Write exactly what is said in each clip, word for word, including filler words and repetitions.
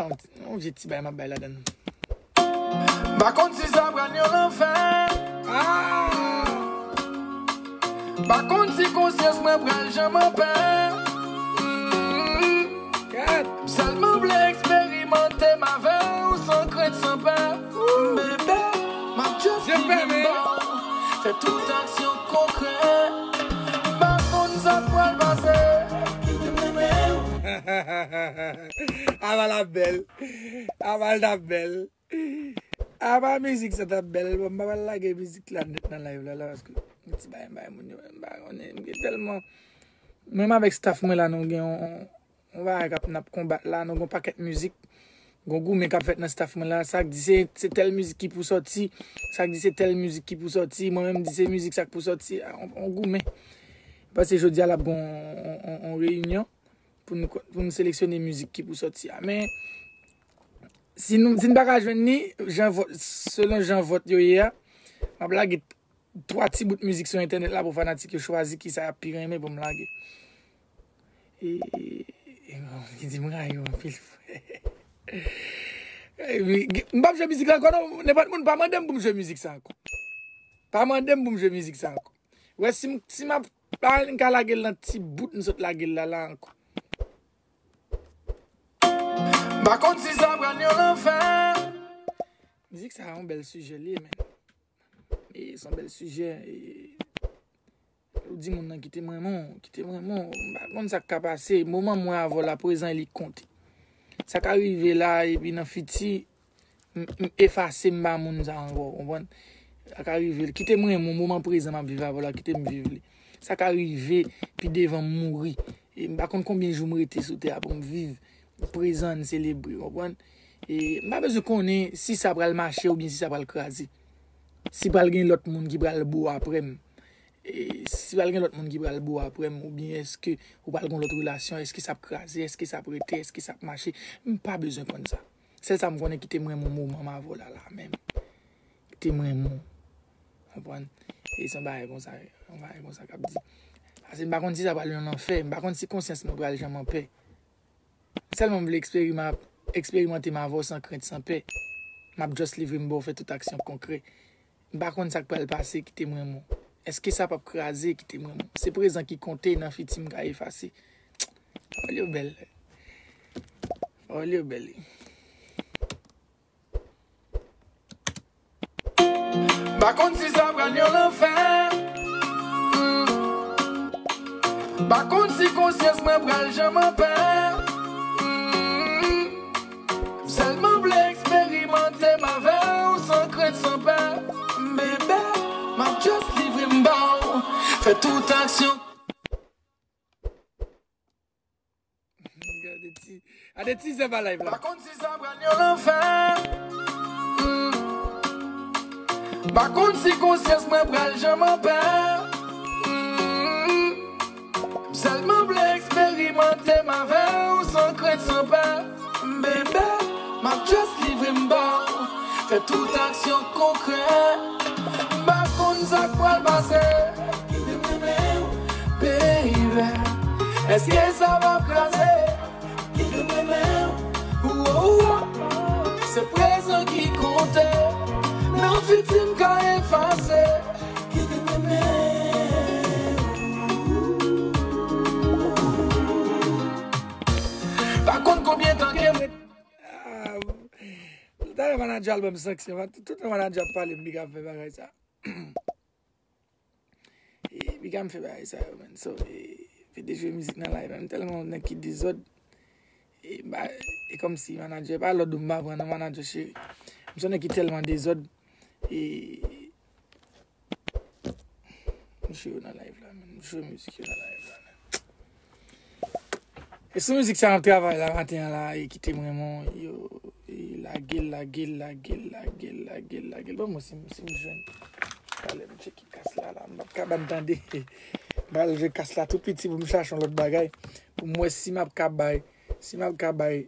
Yon ti, yon vye ti bagay m ap bay ladan. M pa konn si sa pral yon lanfè. Ah! M pa konn si konsyans mwen pral janm anpè. Mm. M sèlman vle eksperimante m avè w san krent, san pè. Bebe, m ap just viv m ba w. Fè tout aksyon konkrè. M pa konn sa k pral pase. Kite m renmen w. Aval ap bèl. Aval t ap bèl. Apa mizik sa t ap bèl. Bon, m pa pral lage mizik la nèt nan live la, la, paske m ti bay, bay moun yo, m pa konnen, m gen tèlman, menm avèk staff mwen la, nou gen yon, yon, yon bagay k ap, n ap konbat la, nou gen yon pakèt mizik, gen yon goumen k ap fèt nan staff mwen la, sa k di se, se tèl mizik ki pou sòti, sa k di se tèl mizik ki pou sòti, mwen menm m di se mizik sa k pou sòti, a, yon, yon goumen. Paske jodi a l ap gen yon, yon, yon, yon reyinyon pou n, pou n seleksyone mizik ki pou sòti a. Men, si nou, si n pa ka jwenn ni, jan vòt, selon jan vòt yo ye a, m ap lage twa ti bout mizik sou entènèt la pou fanatik yo chwazi kisa y ap pi renmen pou m lage. E, e, e, li di m rayi w anpil, frè. E, mi, m p ap jwe mizik la ankò, non. Nenpòt moun pa mande m pou m jwe mizik sa ankò. Pa mande m pou m jwe mizik sa ankò. Wè, si m, si m ap, pa, m ka lage l nan ti bout m sot lage l la, la ankò. M pa konn si sa pral yon lanfè. Mizik sa a yon bèl sijè li ye, men. E se yon bèl sijè. E, ou di moun nan kite m renmen w, kite m renmen w. M pa konn sa k ka pase. Moman mwen avè w la, prezan li konte. Sa ka rive la, epi nan fiti, m, m efase m ba moun sa ankò, w konprann? Sa ka rive. Kite m renmen w, moman prezan m ap viv avè w la, kite m viv li. Sa ka rive, pi devan m mouri. E m pa konn konbyen jou m rete sou tè a pou m viv prezan, n selebre, w konprann? E m pa bezwen konnen si sa pral mache oubyen si sa pral kraze. Si pral gen lòt moun ki pral bo apre m. E si pral gen lòt moun ki pral bo apre m, oubyen èske ou pral gen lòt relasyon, èske sa ap kraze, èske sa ap rete, èske sa ap mache, m pa bezwen konn sa. Sèl sa m konnen, kite m renmen w moman m avè w la, la menm. Kite m renmen w. Konprann? E se yon bagay konsa, yon bagay konsa k ap di. Paske m pa konn si sa pral yon lanfè, m pa konn si konsyans mwen pral janm anpè. Sèlman m vle eksperima-, eksperimante m avè w san krent, san pè. M ap just livre m ba w, fè tout aksyon konkrè. M pa konn sa k pral pase, kite m renmen w. Èske sa p ap kraze, kite m renmen w? Se prezan ki konte, nan fiti m ka efase. Pawòl yo bèl. Pawòl yo bèl. M pa konn si sa pral yon lanfè. M pa konn si konsyans mwen pral janm anpè. M sèlman vle eksperimante m avè w san krent, san pè. Bebe, m ap just livre m ba w. Fè tout aksyon. Gade ti, gade ti zèb a live la. Pa konn si sa pral yon lanfè. Mm. Pa konn si konsyans mwen pral janm anpè. Mm. M sèlman vle eksperimante m avè w san krent, san pè. Bebe, m ap just livre m ba w. Fè tout aksyon konkrè. M pa konn sa k pral pase. Kite m renmen w, baby. Èske sa p ap kraze? Kite m renmen w, oh, oh. Se prezan ki konte. Nan fiti m ka efase. Kite m renmen w. Pa konn konbyen tan ke m ret. Ah, talè manager al ban m sanksyon. Tout, tout manager ap pale m, big ap fè bagay sa. E, piga m fè bagay sa yo, man. So, e, fè de jwe mizik nan live, man. M tèlman yon nèg ki dezòd. E, ba, e kòmsi manager, pa lòd ou m pa pran, non, manager cheri. M se yon nèg ki tèlman dezòd. E, m jwe yo nan live la, man. M jwe mizik yo nan live la, man. E sou mizik sa m ap travay la maten an la, e kite m renmen w, yo, e lage l, lage l, lage l, lage l, lage l, lage l. Ban m wè si m, si m jwenn. Talè m tcheke kas la, la, m p ap ka ban m tande. M pral jwe kas la tou piti pou m chache yon lòt bagay, pou m wè si m ap ka bay, si m ap ka bay.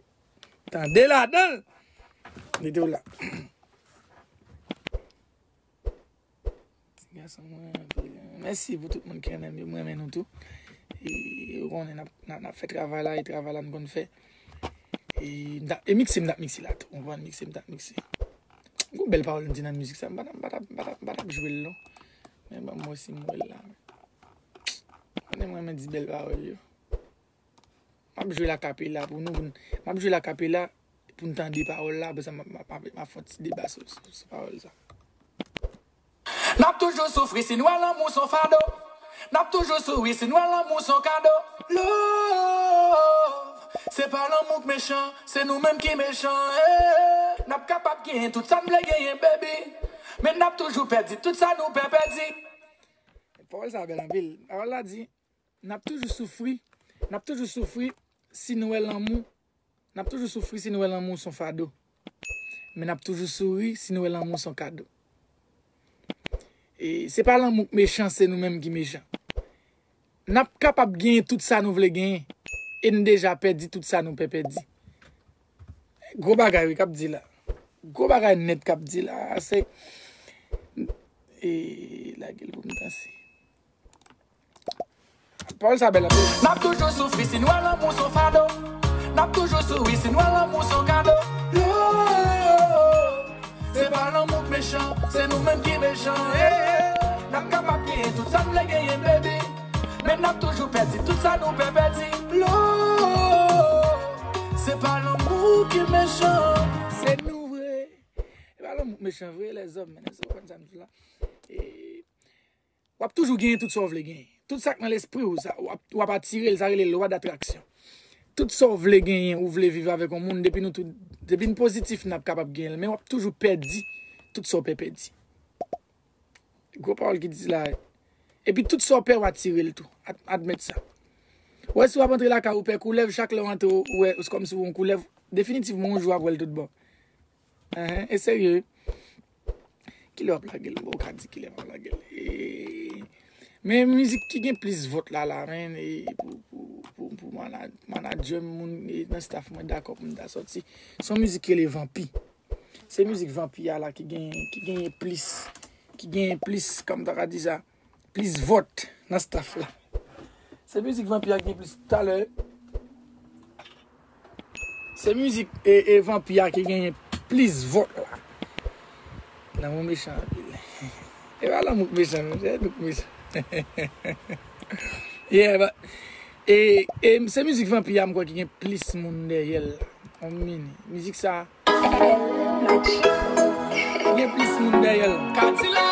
Tande ladan l! Mete w la. Ti gason mwen, mèsi pou tout moun ki renmen m yo, mwen renmen nou tou. E, ou konnen n ap, n ap, n ap fè travay la, e travay la n konn fè. E, m t ap, e mikse, m t ap mikse la tou. Ou konprann, mikse, m t ap mikse. Gon bèl pawòl m di nan mizik sa, m pa t ap, m pa t ap, m pa t ap, m pa t ap jwe l non. Men ban m wè si m wè l la. Konnen mwen renmen di bèl pawòl yo. M ap jwe l akapela pou nou, pou n, m ap jwe l akapela pou n tande pawòl la, apre sa m ap, m ap, m ap, m ap fè yon ti deba sou, sou, sou pawòl sa. N ap toujou soufri si n wè lanmou s on fado. N ap toujou souri si n wè lanmou s on kado. Love, se pa lanmou k mechan, se nou menm ki mechan. Eh. N ap kapab genyen tout sa n vle genyen, baby. Men n ap toujou pèdi tout sa nou pè pèdi. Pawòl sa bèl anpil. Pawòl la di, n ap toujou soufri, n ap toujou soufri si n wè lanmou, n ap toujou soufri si n wè lanmou s on fado. Men n ap toujou souri si n wè lanmou s on kado. E se pa lanmou k mechan, se nou menm ki mechan. N ap kapab genyen tout sa nou vle genyen, e n deja pèdi tout sa nou pè pèdi. Gwo bagay wi k ap di la. Gwo bagay nèt k ap di la. Se, e, lage l pou m danse. Pawòl sa bèl anpil. N ap toujou soufri si n wè lanmou s on fado. N ap toujou souri si n wè lanmou s on kado. Love, se pa lanmou k mechan, se nou menm ki mechan. Eh, eh. N ap kapab genyen tout sa n vle genyen, baby. Men n ap toujou pèdi tout sa nou pè pèdi. Love, se pa lanmou ki mechan. Se nou vre. E pa lanmou k mechan vre, lèzòm, men se w konn sa m di la. E W ap toujou genyen tout sa w vle genyen. Tout sa k nan lespri w, sa, w ap, w ap atire l, sa rele lwa datraksyon. Tout sa w vle genyen, ou vle viv avèk yon moun, depi nou tout, depi n pozitif, n ap kapab genyen l. Men w ap toujou pèdi tout sa w pè pèdi. Gwo pawòl ki di la. Epi tout sa w pè, w atire l tou. Ad-, admèt sa. Ou wè, si w ap antre lakay ou pè koulèv, chak lè w antre, ou wè, se kòmsi w wè yon koulèv. Definitivman, yon jou w ap wè l tout bò. Enhen, e serye wi. Kilè w ap lage l? Bon, ou ka di kilè m ap lage l. E, men mizik ki gen plis vòt la, la, men, e, pou, pou, pou, pou mana-, manadjè m, moun, e, nan staff mwen dakò pou m ta sòti. Se yon mizik ki rele Vanpi. Se mizik Vanpi a la ki gen, ki genyen plis, ki genyen plis, kòman m ta ka di sa? Plis vòt nan staff la. Se mizik Vanpi a ki gen plis talè. Se mizik e, e Vanpi a ki genyen plis vòt la. Lanmou mechan anpil. E pa lanmou k mechan, non, se nou k mechan. Yeah, but, e, e se mizik Vanpi a m kwè ki gen plis moun dèyè l la. On mini. Mizik sa. Gen plis moun dèyè l. Kadila.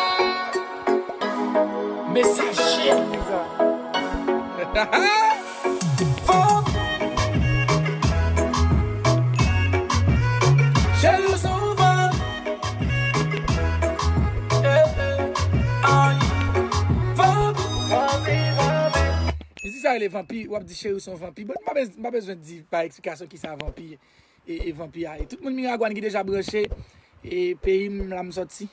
Mesaj cheri sa. Fò. Cheri w se yon vanp. Eh, eh. Ay. Vanp. Mizik sa rele Vanpi, w ap di cheri w se yon vanpi. Bon, m pa bez-, m pa bezwen di pa eksplikasyon ki sa vanpi ye. E, e Vanpi a. E tout moun Miragwàn ki deja branche, e peyi m la m sòti.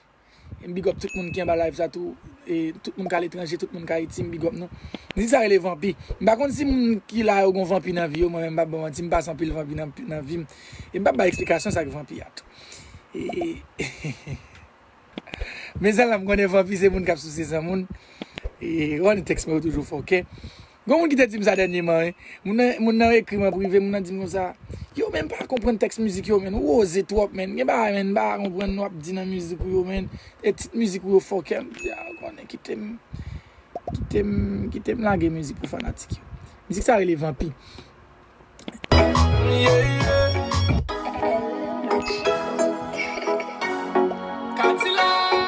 E m big up tout moun ki anba live sa tou. E tout moun k aletranje, tout moun k Ayiti, m big up nou. Mizik sa rele Vanpi. M pa konn si moun ki la yo gon vanpi nan vi yo, mwen menm m p ap ba w manti, m pase anpil vanpi nan, nan vi m. E m p ap bay eksplikasyon sa k vanpi a tou. E, Mezanmi, m konnen vanpi se moun k ap souse san moun. E, w konnen tèks mwen yo toujou fòkè. Gon moun ki te di m sa dènyèman, wi. Moun nan, moun nan ekri m an prive, moun nan di m konsa, yo, men m pa konprann tèks mizik yo, men ou oze twòp, men. Gen bagay, men, m pa konprann w ap di nan mizik ou yo, men. E tit mizik ou yo fòkè. M di, a, w konnen, kite m, kite m, kite m lage mizik pou fanatik yo. Mizik sa rele Vanpi.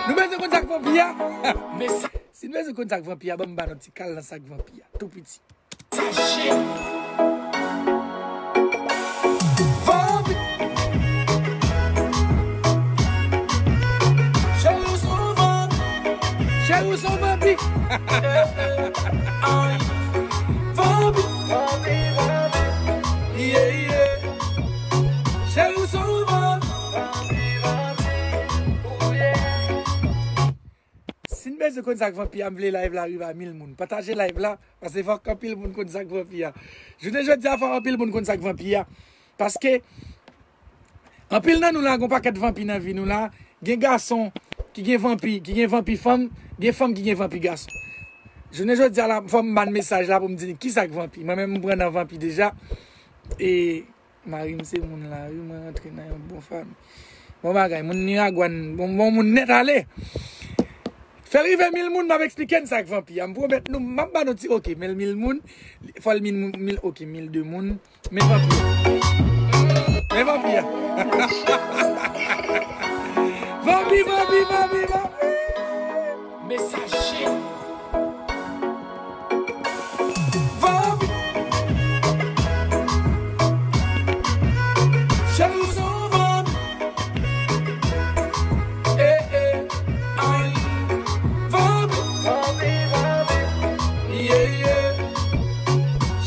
Nou bezwen konn sa k vanpi a. Si nou bezwen konn sa k vanpi a, ban m ba nou ti kal nan sa k vanpi a. Tou piti. Vanpi. Cheri w se yon vanpi. Cheri w se yon vanpi. Ay. Vanpi. Yeah, yeah. Cheri w se yon vanpi. Si n bezwen konn sa k vanpi a, m vle live la rive a mil moun. Pataje live la, paske fòk anpil moun konn sa k vanpi a. Jounen jodi a, fòk anpil moun konn sa k vanpi a. Paske, anpil nan nou la, gon pakèt vanpi nan vi nou la. Gen gason ki gen vanpi, ki gen vanpi fanm, gen fanm ki gen vanpi gason. Jounen jodi a la, fò m ban mesaj la pou m di n kisa k vanpi. Mwen menm, m pran nan vanpi deja. E Mari m se moun la, wi, mwen rantre nan yon bon fanmi. Bon bagay, moun Miragwàn, bon, bon moun nèt ale. Fè l rive mil moun, m ap eksplike n sa k vanpi a. M pwomèt nou, m ap ba nou ti, oke, men mil moun, fò l mil moun, mil, oke, mil de moun. Men vanpi a. Men vanpi a. Vanpi, vanpi, vanpi, vanpi. Mesaje. Vanpi. Cheri, ou se yon vanpi. Eh, eh, ay. Vanpi. Yeah, yeah.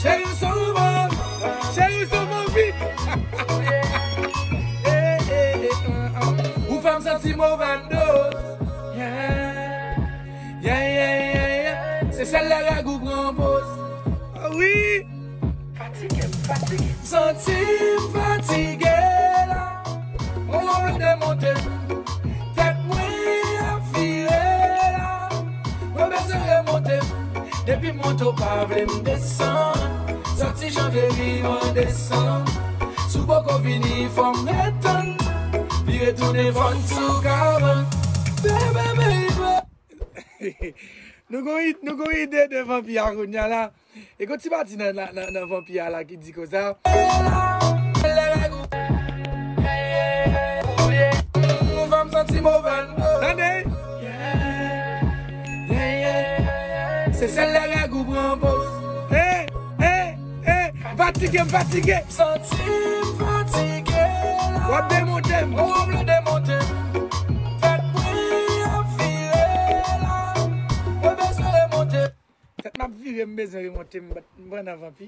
Cheri, ou se yon vanpi. Cheri, ou se yon vanpi. Eh, eh, eh, ah, ah. Ou fè m santi m overdose. Yeah. Yeah, yeah, yeah, yeah. Se sèl lè règ ou pran poz. Ah wi. Fatige, fatige. Santi m fatige la. Yon vle demonte m. Tèt mwen ap vire la. Mwen bezwen remonte m. Depi m monte w pa vle m desann. Sòti janvye rive an desanm. Si w poko vini fò m ret tann. Vire tounen fò n sou kabann. Baby, baby. Nou gon id-, nou gon ide de vanpi a kounye a la. E gon ti pati nan, nan, nan, nan vanpi a la ki di konsa. Ou fè m santi m overdose. Tande? Se sèl lè règ ou pran poz. Eh, eh, eh, fatige m, fatige. Santi m fatige la. W ap demonte m. Ou vle demonte m. Tèt mwen ap vire la. Mwen bezwen remonte. Tèt m ap vire, m bezwen remonte, m bat, m pran nan vanpi.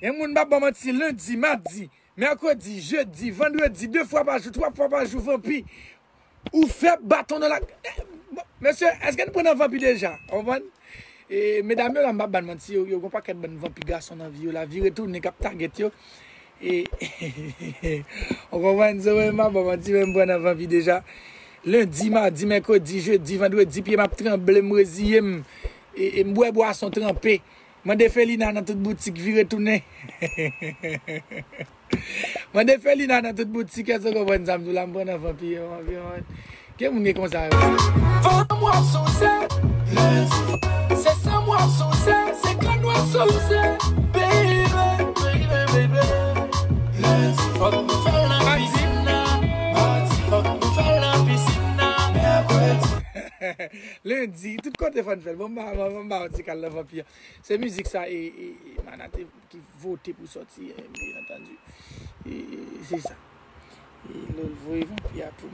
Gen moun m ap ban manti, lendi, madi, mèkredi, jedi, vandredi, de fwa pa jou, twa fwa pa jou, vanpi. Ou fè baton nan la. Eh, bon, mesye, èske n pran nan vanpi deja? Ou konprann? E medam yo la, m pa ban manti, yo, yo gon pakèt bann vanpi gason nan vi yo la, vire tounen k ap tagèt yo. E, ou konprann, se mwen, m pa ban manti, men m pran nan vanpi deja. Lendi, madi, mèkredi, jedi, vandredi, pye m ap tranble, m reziye m. E, e m bwè bwason tranpe. Mande Felina nan tout boutik, vire tounen. Mande Felina nan tout boutik, èske w konprann sa m di w la, m pran nan vanpi, vanpi, vanpi. Gen moun gen konsa yo. Fanm w ap souse, se san w ap souse, se kann w ap souse, baby, baby, baby. Fòk nou fè l nan pisin nan, fòk nou fè l nan pisin nan. Lendi, tout kote fò n fè l. Bon, m ba, m ba, m ba yon ti kal nan vanpi a. Se mizik sa, e, e, e, Mana te ki vote pou sòti, eh, bien entendu. E, e, se sa. E, lè l voye vanpi a pou m.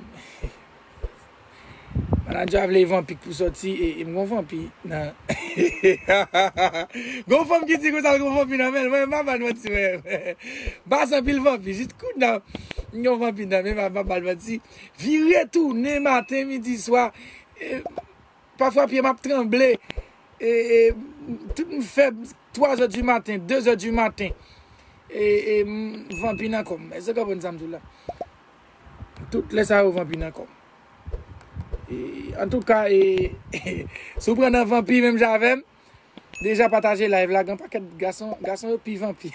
Manadjè a vle vanpi k pou sòti, e, e m gon vanpi nan. Gon fanm ki di konsa l gon vanpi nan men l, mwen, m pa ba l manti, mwen. M pase anpil vanpi, jis kounye a, m gon vanpi nan men m, m pa ba l manti. Vire tounen maten, midi, swa. E, Pafwa pye m ap tranble. E, e, tout m fè twa zè di maten, de zè di maten. E, e, m, vanpi nan kò m. Èske w konprann sa m di w la? Tout lè sa yo vanpi nan kò m. E, antouka, e, si w pran nan vanpi menm jan avè m, deja pataje live la, gen pakèt gason, gason yo pi vanpi.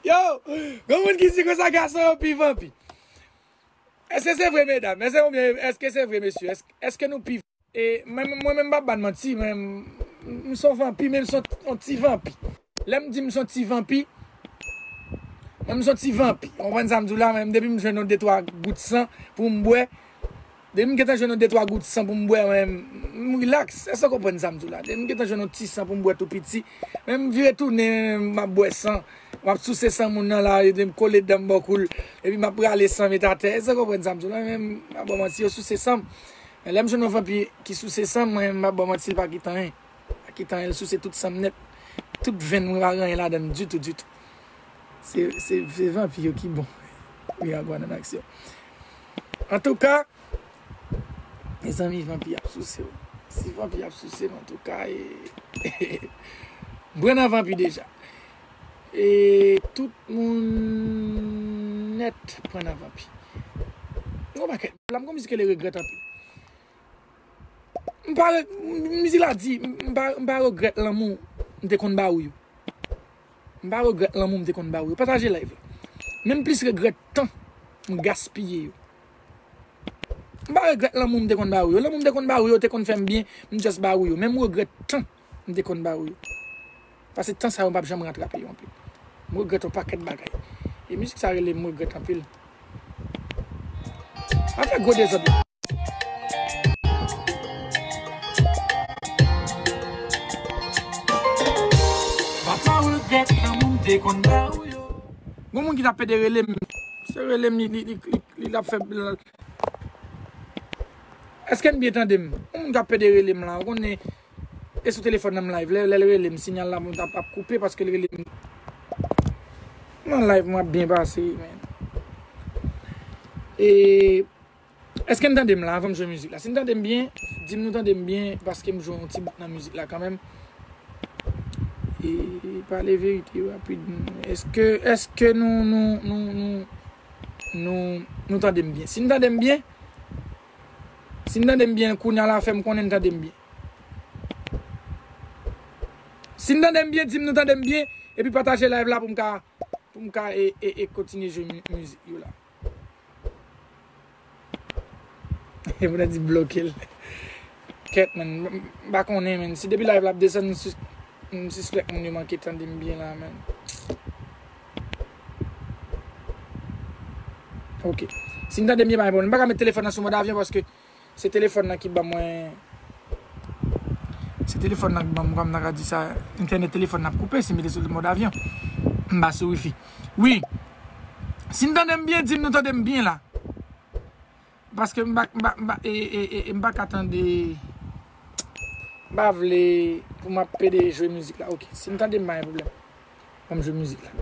Yo, gen moun ki di konsa gason yo pi vanpi. Èske se vre, medam? Èske, oubyen, èske se vre, mesye? Èske, èske nou pi... E, mwen, mwen menm, m pa ban manti, mwen, m, m se yon vanpi, men m se yon, yon ti vanpi. Lè m di m se yon ti vanpi, mwen, m se yon ti vanpi. Ou konprann sa m di w la? Mwen, depi m jwenn yon de twa gout san pou m bwè, depi m gentan jwenn yon de twa gout san pou m bwè, mwen, m, m rilaks. Èske w konprann sa m di w la? Depi m gentan jwenn yon ti san pou m bwè tou piti, men m vire tounen, m ap bwè san. M ap souse san moun nan la, epi m kole dan m bò kou l. Epi m ap rale san met atè. Èske w konprann sa m di w la? Men m ap ba w manti, yo souse san m. Men lè m jwenn yon vanpi ki souse san m, mwen, m ap ba w manti, l pa kite anyen. Pa kite anyen, l souse tout san m nèt. Tout venn mwen pa gen anyen ladan l ditou, ditou. Se, se, se vanpi yo ki bon. Miragwàn an aksyon. Antouka, Mezanmi, vanpi ap souse w. Si vanpi ap souse m, antouka, e, m pran nan vanpi deja. E tout moun nèt pran nan vanpi. Yon pakèt. La, m gon mizik rele Regrèt anpil. M pa re-, m, mizik la di, m pa, m pa regrèt lanmou m te konn ba ou yo. M pa regrèt lanmou m te konn ba ou yo. Pataje live la. Men m plis regrèt tan m gaspiye yo. M pa regrèt lanmou m te konn ba ou yo. Lanmou m te konn ba ou yo te konn fè m byen, m just ba ou yo. Men m regrèt tan m te konn ba ou yo. Paske tan sa yo m p ap janm ratrape yo ankò. M regrèt yon pakèt bagay. E mizik sa rele m regrèt anpil. Pa fè gwo dezòd la. Pa twò regrèt lanmou m te konn ba ou yo. Gon moun ki t ap pede rele m. Se rele m li, li, li, li, li t ap fè. Èske n byen tande m? Yon moun k ap pede rele m la. Ou konnen, e sou telefòn nan m live. Lè, lè l rele m, siyal la mwen ap, ap koupe paske l rele m. Nan live mwen ap byen pase, men. E, èske n tande m la avan m jwe mizik la? Si n tande m byen, di m nou tande m byen, paske m jwe yon ti bout nan mizik la kanmenm. E, pale verite rapid. Èske, èske nou, nou, nou, nou, nou, nou tande m byen? Si n tande m byen, si n tande m byen, kounye a la fè m konnen n tande m byen. Si n tande m byen, di m nou tande m byen, epi pataje live la pou m ka, pou m ka e, e, e kontinye jwe mi-, mizik yo la. E moun nan di bloke l. Kèt, man, m, m pa konnen, man. Si depi live la ap desann, m sis-, m sispèk moun yo manke tande m byen la, man. Ok. Si n tande m byen, pa gen pwoblèm. M pa ka met telefòn nan sou mòd avyon paske se telefòn nan ki ban mwen, se telefòn nan ki ban mwen, kòm nan ka di sa, entènèt telefòn nan ap koupe si m mete sou mòd avyon. M pa sou wifi. Wi. Si n tande m byen, di m nou tande m byen la. Paske m pa, m pa, m pa, e, e, e, e, m pa ka tande. M pa vle pou m ap pede jwe mizik la. Ok. Si n tande m, pa gen pwoblèm. Ban m jwe mizik la.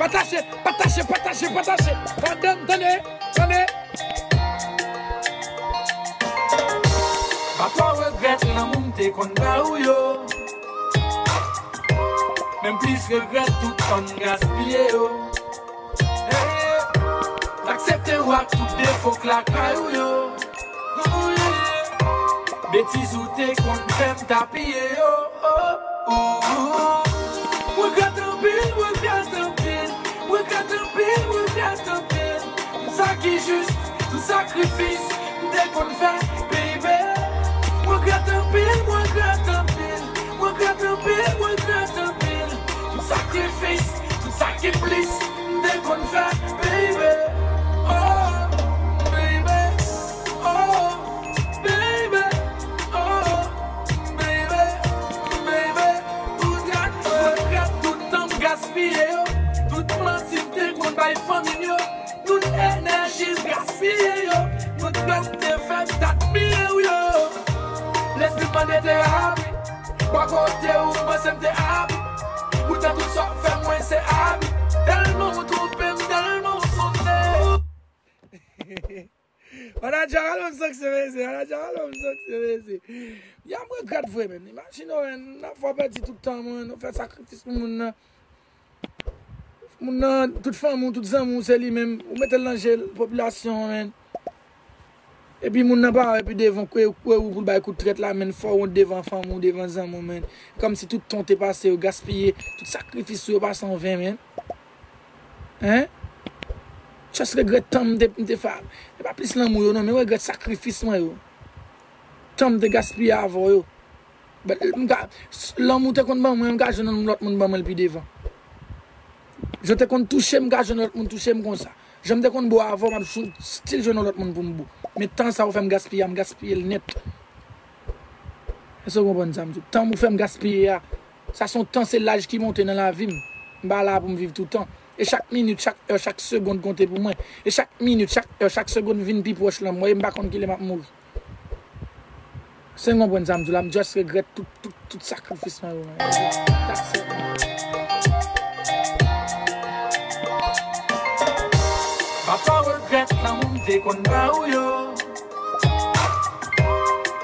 Pataje, pataje, pataje, pataje. Madanm, tande, tande. Pa twò regrèt lanmou m te konn ba ou yo. Men m plis regrèt tout tan m gaspiye yo. Hey, m aksepte w ak tout defo k lakay ou yo. Betiz ou te konn fè m t ap bliye yo. Oh, oh, oh. Regrèt anpil, regrèt anpil, regrèt anpil, regrèt anpil. Tout sa ki jis, tout sakrifis m te konn fè, baby. Regrèt anpil, regrèt anpil, regrèt anpil, regrèt anpil. Tout sakrifis, tout sa ki plis m te konn fè, baby. Oh, baby. Oh, baby. Oh, baby, baby. Regrèt, regrèt tout tan m gaspiye yo. Tout manti m te konn bay fanmi m yo. Tout enèji m gaspiye yo. Regrèt te fè m t admire w yo. Lespri m mande te abi. Bò kote ou m panse m te abi. Poutan tout sa w fè mwen se abi. Tèlman w twonpe m, tèlman w sonnen. Manager, al ban m sanksyon, mesye. Manager, al ban m sanksyon, mesye. Ya, m regrèt vre, men. Imajine w, men, nan fwa pèdi tout tan, mwen, nou fè sakrifis pou moun nan. Moun nan, tout fanmi w, tout zanmi w, se li menm. Ou mete l nan je popilasyon an, men. Epi moun nan pa wè pi devan, kwè, kwè ou pou l bay kout trèt la, men. Fò w wont devan fanmi w, devan zanmi w, men. Kòmsi tout tan w te pase yo gaspiye, tout sakrifis ou yo pase an ven, men. Hein? Just regrèt tan m te, m te fè. E pa plis lanmou yo non, men regrèt sakrifis mwen yo. Tan m te gaspiye avè w yo. But m ka, s-, lanmou te konn ban mwen, m ka jwenn yon lòt moun ban mwen l pi devan. Jan w te konn touche m, m ka jwenn yon lòt moun touche m konsa. Jan m te konn bo avè w, m ap jou-, still jwenn yon lòt moun pou m bo. Men tan sa ou fè m gaspiye a, m gaspiye l nèt. Èske w konprann sa m di w? Tan ou fè m gaspiye a, sa se yon tan, se laj ki monte nan lavi m. M pa la pou m viv toutan. E chak minit, chak è, chak segonn konte pou mwen. E chak minit, chak è, chak segonn vin pi pwòch lanmò. E m pa konn kilè m ap mouri. Èske n konprann sa m di w la? M just regrèt tout, tout, tout sakrifis mwen yo, man. That's it, man. Pa twò regrèt lanmou m te konn ba ou yo.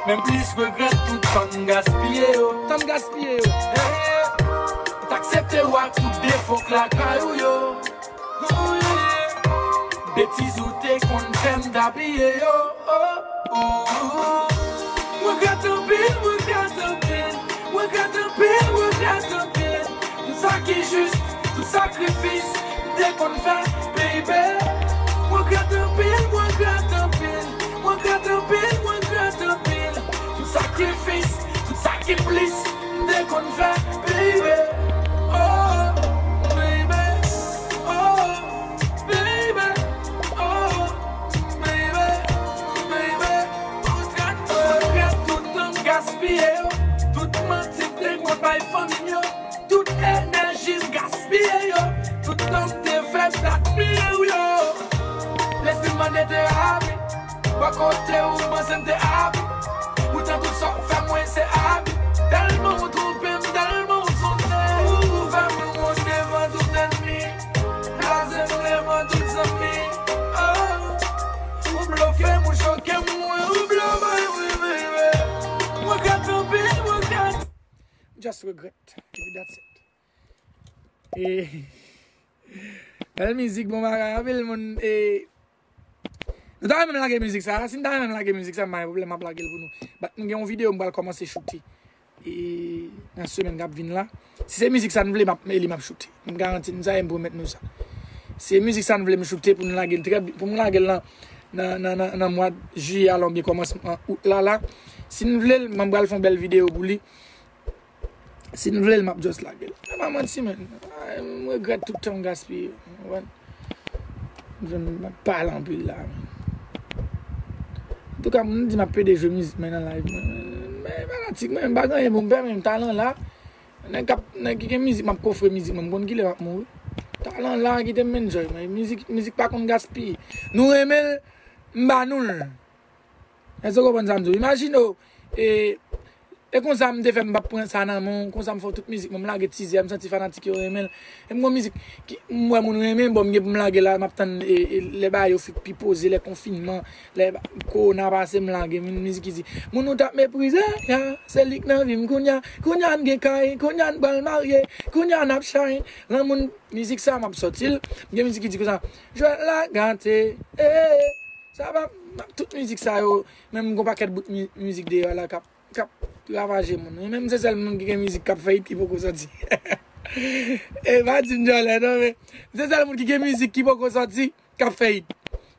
Men m plis regrèt tout tan m gaspiye yo. Tan m gaspiye yo. Hey, m t ak Aksepte w ak tout defo k lakay ou yo. Betiz ou te konn fè m t apiye yo. Mwen regrèt anpil, mwen regrèt anpil, mwen regrèt anpil, mwen regrèt anpil. Tout sa ki jis, tout sakrifis m te konn fè, baby. Mwen regrèt anpil, mwen regrèt anpil, mwen regrèt anpil, mwen regrèt anpil. Tout sakrifis, tout sa ki plis m te konn fè, baby. Oh, baby. Oh, baby. Oh, baby. Baby. Mwen regrèt, mwen regrèt tout tan m gaspiye yo. Tout manti m te konn bay fanmi m yo. Tout enèji m gaspiye yo. Tout tan m te fè m t admire w yo. Lespri m mande te abi. Bò kote ou panse m te abi. Poutan tout sa w fè mwen se abi. Tèlman w twonpe m, tèlman w sonde. Ou fè mwen wont devan tout ènmi. Kraze m devan tout zanmi. Oh. Ou blofe m, ou choke m, ou blofe m, wi, wi, wi. Mwen regrèt anpil, mwen regrèt. Just regret. Epi that's it. E, bèl mizik, bon bagay. Anpil moun, e, nou ta renmen m lage mizik sa. Si n ta renmen m lage mizik sa, m pa gen pwoblèm, m ap lage l pou nou. But m gen yon videyo m pral kòmanse choute, e, nan semèn k ap vin la. Si se mizik sa n vle, m ap, e li m ap choute. M garanti n sa, e m pwomèt nou sa. Si se mizik sa n vle m choute pou n lage l trè bi-, pou m lage l nan, nan, nan, nan, nan mwa jiyè a la oubyen kòmansman out la la. Si n vle l, m pral fè yon bèl videyo pou li. Si n vle l, m ap just lage l. Men pa manti, men. Ay, m regrèt tout tan m gaspiye. Ou konprann? M vin, m ap pale anpil la, men. Antouka, moun di m ap pede jwe mizik mwen nan live mwen. Men, men, fanatik mwen, m pa gen anyen pou m pè, men talan la. Nèg k ap, nèg ki gen mizik, m ap kofre mizik mwen, m konn kilè m ap mouri. Talan la, kite m enjoy, men mizik, mizik pa konn gaspiye. Nou renmen l, m ba nou l. Èske w konprann sa m di w? Imajine w, e, e konsa m te fè m p ap pran sa nan men w, konsa m fè w tout mizik mwen, m lage tizè, m santi fanatik yo renmen l. E m gon mizik ki m wè moun renmen, bon, m gen pou m lage la, m ap tann, e, e, lè bagay yo fin pi poze, lè konfinman, lè ba-, kowona pase, m lage m mizik ki di, moun ou t ap meprize, ya, se li k nan vi m kounya, kounya n gen kay, kounya n pral marye, kounya n ap shine. Lan moun, mizik sa, m ap sòti l, m gen mizik ki di konsa, jwèt la gate, e, e. Sa pa, tout mizik sa yo, menm gon pakèt bout mi-, mizik deyò la k ap, k ap ravaje moun. E menm se sèl moun ki gen mizik k ap fè hit ki poko sòti. E pa di m djòlè non, men se sèl moun ki gen mizik ki poko sòti, k ap fè hit.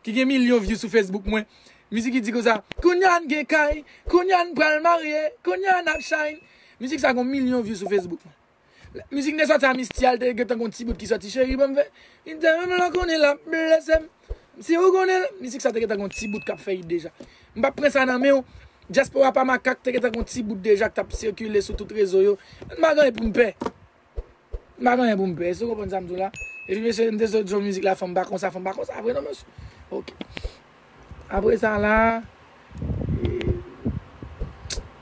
Ki gen milyon view sou Facebook mwen. Mizik ki di konsa, kounya n gen kay, kounya n pral marye, kounya n ap shine. Mizik sa gon milyon view sou Facebook mwen. Mizik te sòti a Misty a, l te gentan gon ti bout ki sòti, cheri, ban m fè. Li te menm lè w konnen l ap blese m. Si ou konnen, mizik sa te gentan gon ti bout k ap fè hit deja. M p ap pran sa nan men w. Dyaspora pa makak te gentan gon ti bout deja k t ap sikile sou tout rezo yo. M pa gen anyen pou m pè. M pa gen anyen pou m pè. Èske w konprann sa m di w la? Epi mesye, m te sot jwe mizik la, fanm pa konsa, fanm pa konsa vre non, mesye. Ok. Apre sa la, e,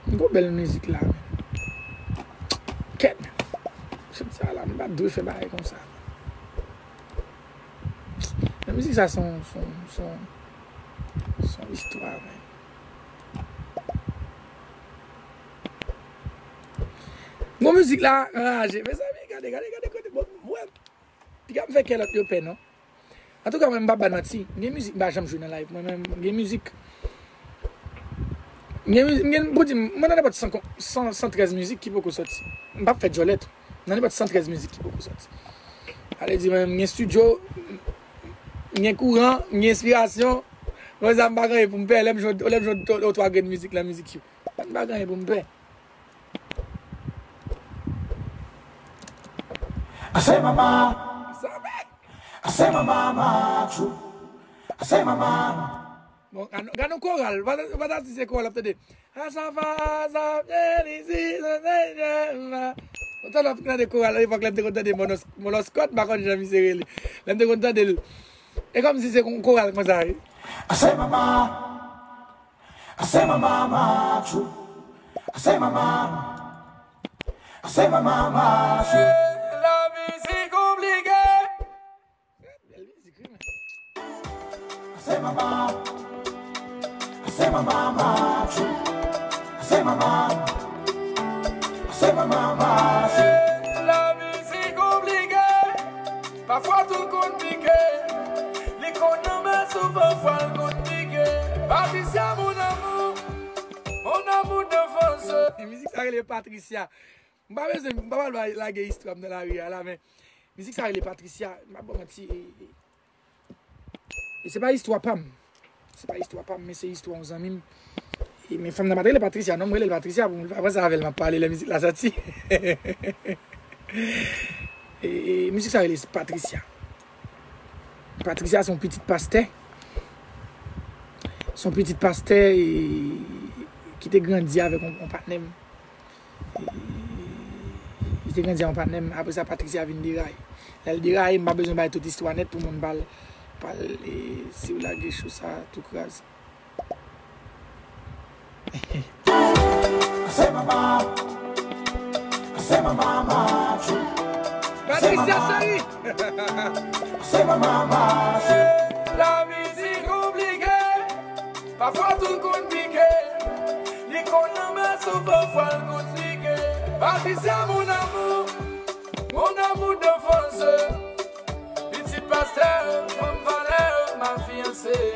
m gon bèl mizik la, men. Kèt, men. Chat sa la, m pa t dwe fè bagay konsa. Men mizik sa se yon, se yon, se yon, se yon istwa, men. M gon mizik la, anraje. Mezanmi, gade, gade, gade kote, bon, mwen. Piga m fè kè lòt yo pè, non. Antouka, mwen, m p ap ba n manti. M gen mizik m pa janm jwe nan live mwen menm. M gen mizik. M gen mizik, m gen, pou di, mwen nan nenpòt san, san, san trèz mizik ki poko sòti. M p ap fè djòlè tou. Nan nenpòt san trèz mizik ki poko sòti. Sa vle di, mwen, m gen estidyo, m gen kouran, m gen enspirasyon. Konsa, m pa gen anyen pou m pè. Lè m jwe, lè m jwe yon twa grenn mizik nan mizik yo. M pa gen anyen pou m pè. Ase mama. Ase mama machu. Ase mama. Bon, gade, gade yon koral. Ou pa ta, ou pa ta di se koral ap tande. Asafa, asa, felisi, se senyè ma. Ou tande ap tande koral, epòk lè m te konn tande Monos-, Monoscot, m pa konn jan misye rele. Lè m te konn tande l. E kòmsi se yon koral konsa, wi. Ase mama. Ase mama machu. Ase mama. Ase mama machu. Lavi si konplike. Bèl mizik, wi, men. Ase mama. Ase mama machu. Ase mama. Ase mama machu. Lavi si Pafwa tou l konn pike, li konn nan men souvan fwa l konn pike. Patricia, mon amour, mon amour d'enfance. Mizik sa rele Patricia. M pa bezwen, m pa pral lage istwa m nan lari a la, men mizik sa rele Patricia, m pa ba w manti, e, e, e se pa istwa pa m. Se pa istwa pa m, men se istwa yon zanmi m. E, men fanm nan pa t rele Patricia, non, m rele l Patricia, pou m pa panse avè l m ap pale lè mizik la sòti. E, e, mizik sa rele Patricia. Patricia se yon pitit pastè. Se yon pitit pastè, e, ki te grandi avèk yon, yon patnè m. E, li te grandi a yon patnè m. Apre sa, Patricia vin deraye. Lè l deraye, m pa bezwen bay tout istwa nèt pou moun pa l, pa l, e, si w lage cho sa tou kraze. Patricia, cheri. Lavi si konplike. Pafwa tou l konn pike, li konn nan men souvan fwa l konn pike. Patricia, mon amour, mon amour d'enfance. Pitit pastè, fanm valè, ma fiancée.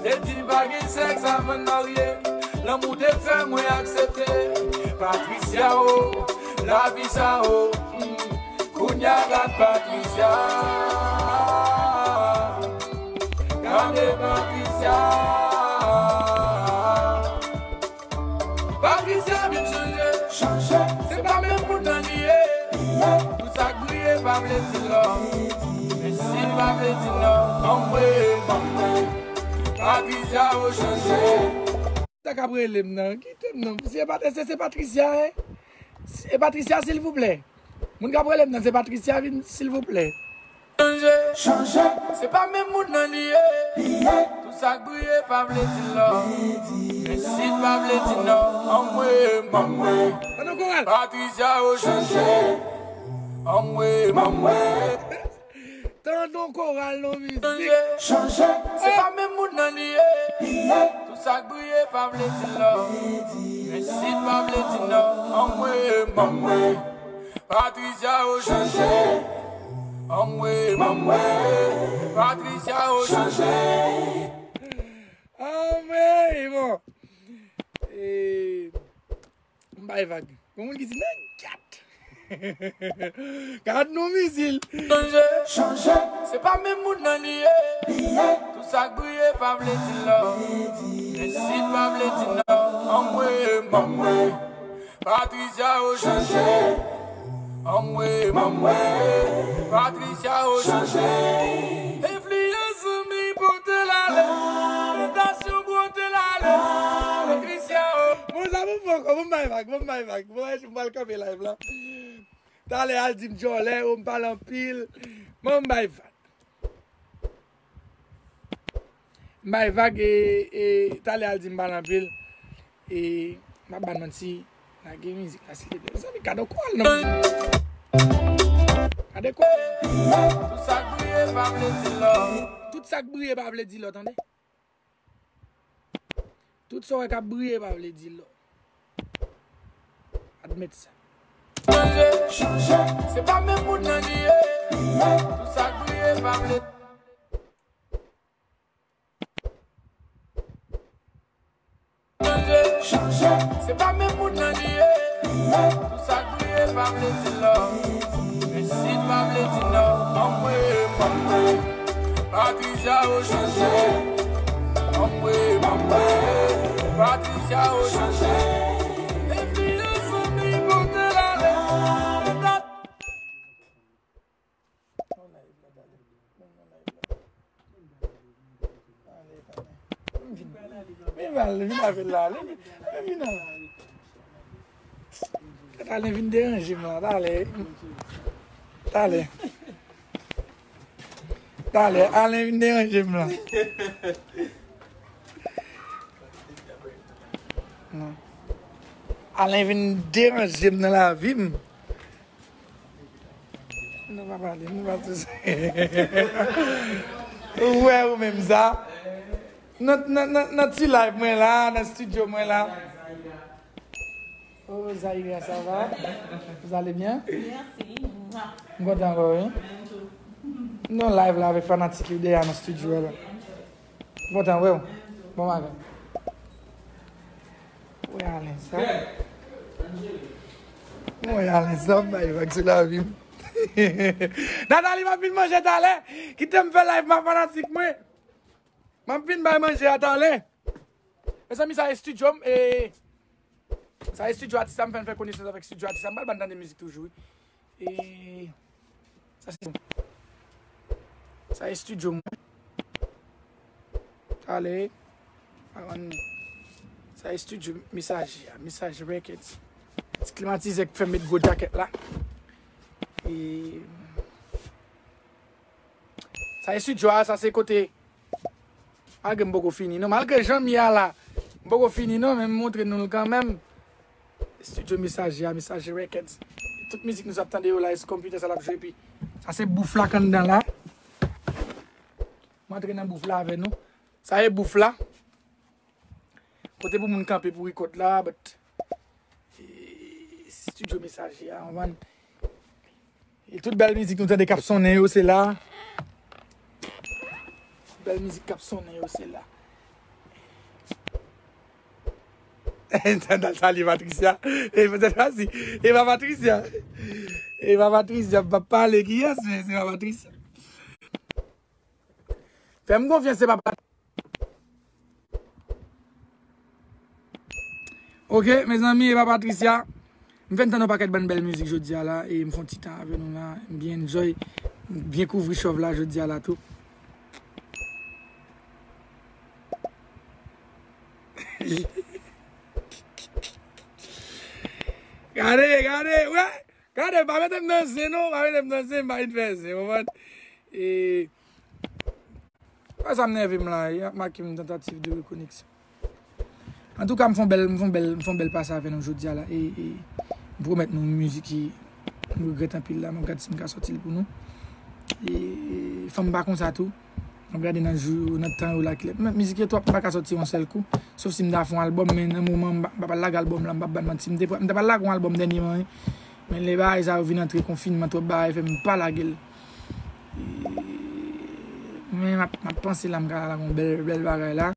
Te di pa gen sèks avan n marye, lanmou te fè mwen aksepte. Patricia, o, lavi sa, o, hmm. Kounye a gad Patricia. Gade Patricia. Patricia vin chanje. Chanje. Se pa menm moun nan li ye. Li ye. Tout sa k briye pa vle di lò. Men si l pa vle di non, anmwe, anmwe. Patricia, o chanje. Sa k ap rele m nan? Kite m non. Se pa, se, se Patricia, hein? Se Patricia, silvouplè. Moun k ap rele m nan, se Patricia, vin, silvouplè. Chanje. Chanje. Se pa menm moun nan li ye. Li ye. Tout sa k briye pa vle di lò. Men si l pa vle di non, anmwe, anmwe. Ann koral. Patricia, o chanje. Anmwe, anmwe. Tande yon koral nan mizik. Chanje. Se pa menm moun nan li ye. Li ye. Tout sa k briye pa vle di lò. Men si l pa vle di non, anmwe, anmwe. Patricia, o chanje. Anmwe, anmwe. Patricia, o chanje. Anmwe, bon. E, M bay vag. Gon moun ki di, "Nèg gat." Gad nou mizil. Chanje. Chanje. Se pa menm moun nan li ye. Li ye. Tout sa k briye pa vle di lò. Men si l pa vle di non, anmwe, anmwe. Patricia, o chanje. Anmwe, anmwe. Patricia, o chanje. Enfliyans zanmi pote l ale. Tantasyon pote l ale. Patricia, o. Bon, sa bon poko, bon bay vag, bon bay vag. Bon, m pral kanpe live la. Talè al di m djòlè, o m pale anpil. Bon, m bay vag. M bay vag e, e talè al di m pale anpil. E m ap ban manti, lage mizik la silteplè. Mezanmi, gade yon koral nan mizik. Gade koral. Tout sa k briye pa vle di lò. Tout sa k briye pa vle di lò, tande. Tout sa w wè k ap briye pa vle di lò. Admèt sa. Chanje, chanje, se pa menm moun nan li ye. Tout sa k briye pa vle. Chanje, chanje, se pa menm moun nan li ye. Tout sa k briye pa vle di lò. Men si l pa vle di non, anmwe, anmwe. Patricia, o chanje. Anmwe, anmwe. Patricia, o chanje. Enfliyans zanmi pote l ale. Bon live la, talè. Bon, bon live la. Talè, talè. Vin, vin, vin avè l la. Vin, vin, vin la. Talè vin deranje m la, talè. Talè. Talè, Alen vin deranje m la. Non. Alen vin deranje m nan lavi m. Nou pa pale, nou pa toujou. Ou wè ou menm sa. Nan, nan, nan, nan ti live mwen la, nan studio mwen la. Oh, Zaira, ça va? Vous allez bien? Merci. M kontan ankò, wi. Nou live la avèk fanatik yo dèyè nan studio a la. M kontan wè w. Bon bagay. Wè alèz sa. Mwen alèz sa, m bay vag sou lavi m. Nathalie, m ap vin manje talè. Kite m fè live, ma fanatik mwen. M ap vin bay manje a talè. Mezanmi, sa estidyo m, e, sa estidyo atis la, m fè n fè konesans avèk estidyo atis la. M pral ban tande mizik toujou, wi. E, sa se, sa estidyo m. Talè. Avan, sa estidyo Mesaje a, Mesaje Records. Ti klimatizè k fè m met gwo djakèt la. E, sa estidyo a, sa se kote. Malgre m poko fini, non. Malgre jan m ye a la, m poko fini, non, men m montre nou l kanmenm. Estidyo Mesaje a, Mesaje Records. Tout mizik nou ap tande yo la, e sou konpitè sa l ap jwe, epi sa se bouf la k anndan la. M antre nan bouf la avè nou. Sa e bouf la. Kote pou moun kanpe pou rekòt la, but, e, estidyo Mesaje a, w konprann? E tout bèl mizik nou tande k ap sonnen yo, se la. Bèl mizik k ap sonnen yo, se la. Tandal salye Patricia. E, petèt pa si. E pa Patricia. E pa Patricia. M p ap pale kiyès, men se pa Patricia. Fè m konfyans, se pa Patricia. Ok, mezanmi, e pa Patricia. M fè n tann yon pakèt bann bèl mizik jodi a la, e m fè yon ti tan avè nou la. M byen enjoy. M byen kouvri chòv la jodi a la tou. Gade, gade, wè. Gade, pa mete m nan zen, non, pa mete m nan zen, m pa vin fè zen, w konprann? E, pa sa m nève m la, y ap make m tantativ de rekoneksyon. Antouka, m fè yon bèl, m fè yon bèl, m fè yon bèl pase avè nou jodi a la, e, e, m pwomèt nou mizik ki m regrèt anpil la, m ap gad si m ka sòti l pou nou. E, fanm pa konsa tou. M ap gade nan jou, nan tan yo la, kilè. Men mizik yo twòp, m pa ka sòti yon sèl kou. Sof si m ta fè yon albòm, men nan moman, m pa, m pa pral lage albòm la, m p ap ba n manti. M te, m te pral lage yon albòm dènyèman, wi. Men lè bagay sa yo vin antre konfinman, twòp bagay fè m pa lage l. E, men m ap, m ap panse la, m ka lage yon bèl, bèl bagay la.